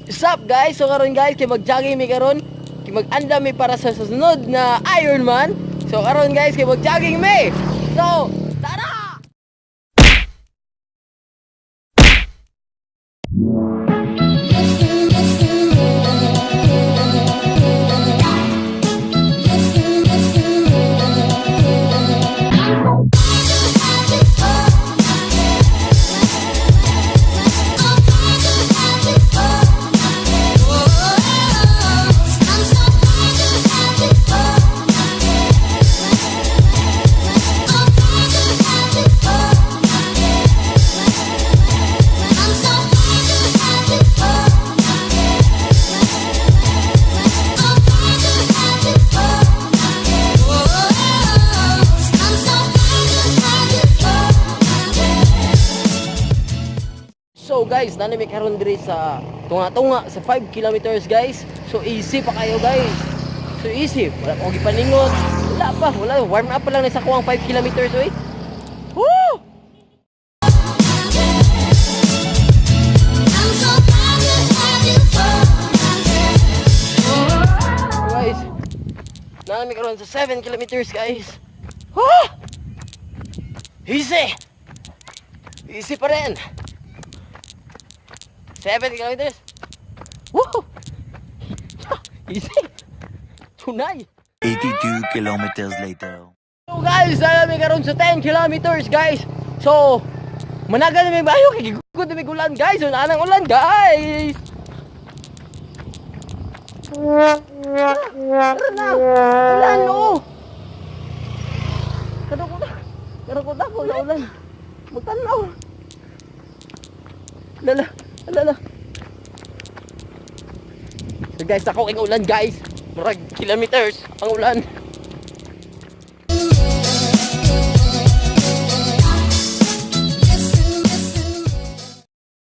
What's up, guys? So karon, guys, kay mag-jogging mi karon, kay mag-andam mi para sa susunod na Ironman. So karon, guys, kay mag-jogging mi. So, tara! So guys, naa mi karon diri sa tunga-tunga sa 5 kilometers, guys. So easy pa kayo, guys. So easy, wala pa ko gipaningot. Wala pa, wala, warm up pa lang na sa kuwang 5 kilometers oy. Woo! Guys, naa mi karon sa 7 kilometers, guys. Woo! Easy! Easy pa rin. 7 kilometers. Woo! Easy. Tunay. 82 kilometers later. So guys, naa mi karon sa 10 kilometers, guys. So, managan na mi bayo kay gigugod na mi ulan, guys. So, naa nang ulan, guys. Tara na. Ulan, oh. Kadako na. Kadako na ko na ulan. Magtanaw. Lala, lala. So guys, ako kay ulan, guys. Murag kilometers ang ulan.